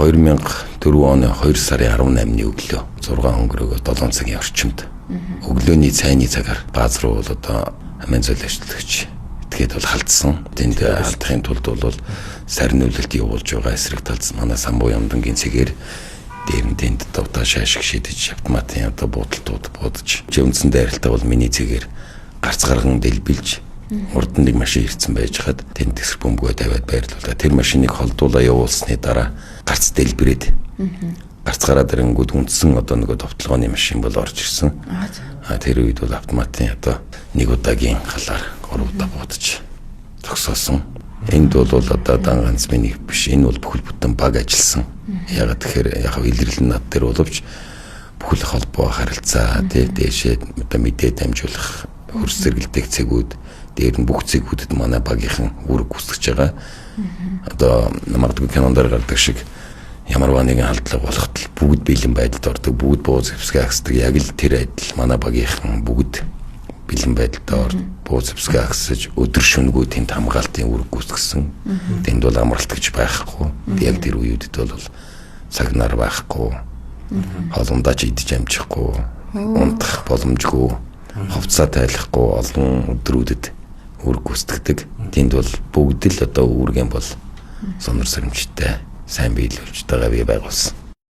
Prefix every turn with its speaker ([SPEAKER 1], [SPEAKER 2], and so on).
[SPEAKER 1] 2004 оны 2 сарын 18-ны өглөө 6 өнгөрөөгөө 7 цагийн орчимд өглөөний цайны цагаар бааз руу бол одоо амийн зойл ажиллагч этгээд бол халдсан. Тэнд алдахын тулд бол сарниулалт явуулж байгаа эсрэг талд манай самбуу ямдангийн цэгээр дээр нь тэнд довтоо шаашиг шидэж автоматын одоо буудалтууд буудаж үндсэн дайралтаа бол миний цэгээр гарц гарган дэлбэлж урд нь нэг машин ирсэн байж хаад тэнд тэсэр бөмбөгөө тавиад байрлуулаа. Тэр машиныг холдуулаа явуулсны дараа гарц дэлбэрээд гарц гараад ирэнгүүд үндсэн одоо нөгөө товтлогооны машин бол орж ирсэн. А тэр үед бол автоматын одоо нэг удаагийн халаар 3 удаа буудаж зогсоосон. Энд бол одоо дан ганц миний биш, энэ бол бүхэл бүтэн баг ажилласан. Ягаад тэгэхээр яг илэрлэл нь над дээр боловч бүхэл холбоо харилцаа тий дээшээ одоо мэдээ дамжуулах хөрс зэрэгэлдэх цэгүүд дээр нь бүх цэгүүдэд манай багийнхан үүрэг гүйцэтгэж байгаа. Одоо магадгүй кинон дээр гардаг шиг ямарваа нэгэн халдлага болоход л бүгд бэлэн байдалд ордог, бүгд буу зэвсгээ агсдаг. Яг л тэр адил манай багийнхан бүгд бэлэн байдалд ор буу зэвсгээ агсаж өдөр шөнөгүй тэнд хамгаалтын үүрэг гүйцэтгсэн. Тэнд бол амралт гэж байхгүй. Яг тэр үеүүдэд бол цагнаар байхгүй. Хоолундаа ч идэж амжихгүй, унтах боломжгүй, хувцаа тайлахгүй олон өдрүүдэд үүрэг гүйцэтгэдэг. Тэнд бол бүгд л одоо үүргэн бол сонор сэрэмжтэй сайн биелүүлж байгаа бий байгуулсан.